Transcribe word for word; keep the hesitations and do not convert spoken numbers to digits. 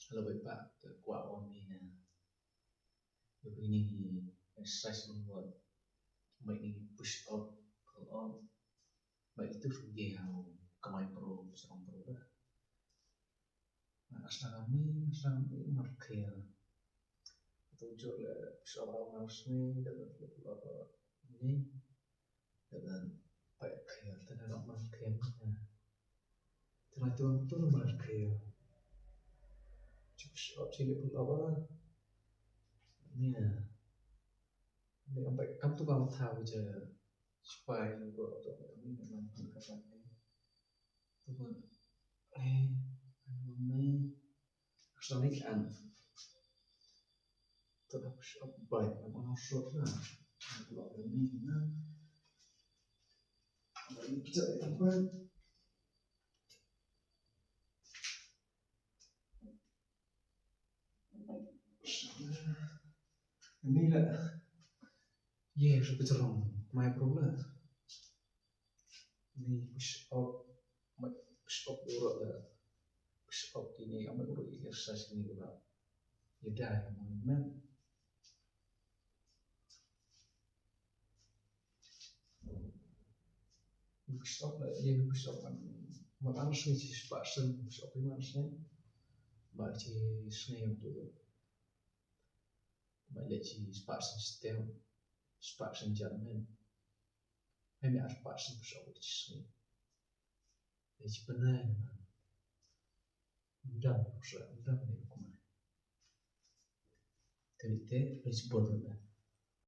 Hello, bye bye. Te kwah ong ïa phi na. Ïa phi ni exercise ni wat. Mai ni push up, pull up. Mai itu rugi hau kamai pro, sarong pro dah. Nah, asnang kami, asnang kami markhia. Itu jor le push up hau markhia, dah le pull up ni. Dadan paid khia tana rak man khia mina. Tana tuan tu man khia. Chup shop chili pun lawa. Mina. Ni ampai kam tu kam tha wija. Spai ni ko tu mina man khia kan ni. Tu pun. Eh, anu ni. Sonic and. Terus apa? Yang mana shot lah. Kalau ini kan. Kalau ini kita apa? Ini lah. Ye, suka cerong. My problem. Ni push up, mai push up dulu dah. Push up ini, amai dulu exercise ini dulu. Ïa dei, amai men. Push up dah, ïa push up kan. Mat anas ni ci spah sen push up ni anas ni. Ba ci sngi tu. Ba le ci spah sen step, spah sen jump men. Hynrei ar spah sen push up ci sngi. Ïa ci pynai na. Ndam, push up, ndam ni kumai. Kali te, ïa ci bot na.